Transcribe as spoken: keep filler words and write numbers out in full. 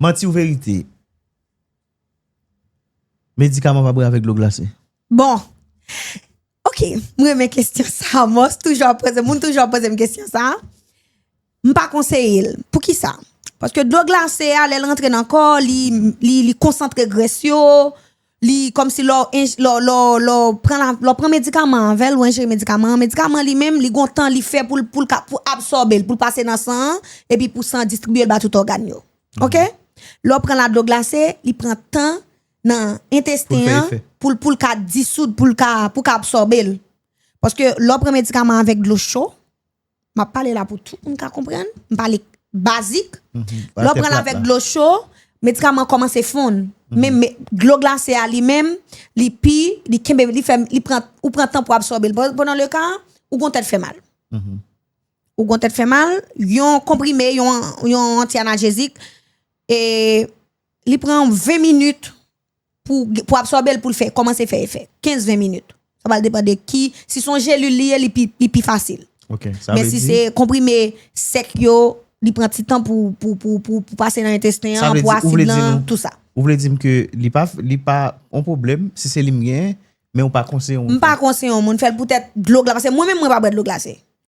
Manti ou verite? Medikaman pa bwè avèk dlo glase. Bon. Ok, m renmen kesyon sa. Mòs toujou ap poze, moun toujou ap poze m kesyon sa. M pa konseye l. Poukisa? Paske dlo glase a, lè l rantre nan kò, li, li, li konsantre grès yo, li kòmsi lè w enj- lè w- lè w- lè w pran la- lè w pran medikaman avè l, ou enjere medikaman an, medikaman li menm, li gon tan li fè pou l pou l ka- pou absòbe l, pou l pase nan san an, epi pou san an distribiye l ba tout ògàn yo. Ok? Lè w pran la dlo glase, li pran tan nan entesten an pou l pou l ka disoud, pou l ka pou ka absòbe l. Paske lè w pran medikaman avèk dlo cho, m ap pale la pou tout moun ka konprann, m pale bazik. Lè w pran l avèk dlo cho, medikaman kòmanse fonn. Men men dlo glase a li menm, li pi, li kenbe, li fè, li pran, ou pran tan pou absòbe l. Pandan le ka, ou gon tèt fè mal. Ou gon tèt fè mal, yon konprime, yon, yon anti-analjezik, e li pran ven minit pou, pou absòbe l, pou l fè, kòmanse fè efè. Kenz ven minit. Sa pral depann de ki, si se yon jelil li ye, li pi, li pi fasil. Ok, sa Men vle si di, se konprime sèk yo, li pran ti tan pou, pou, pou, pou, pou pase nan entesten Sa an, vle pou di, ou vle asid di lan, nou- tout sa. ou vle di m ke li pa, li pa yon pwoblèm, si se li m genyen, men ou pa konseye yon M pa konseye yon moun fè l poutèt dlo glase. Paske mwen menm, mwen pa bwè dlo glase.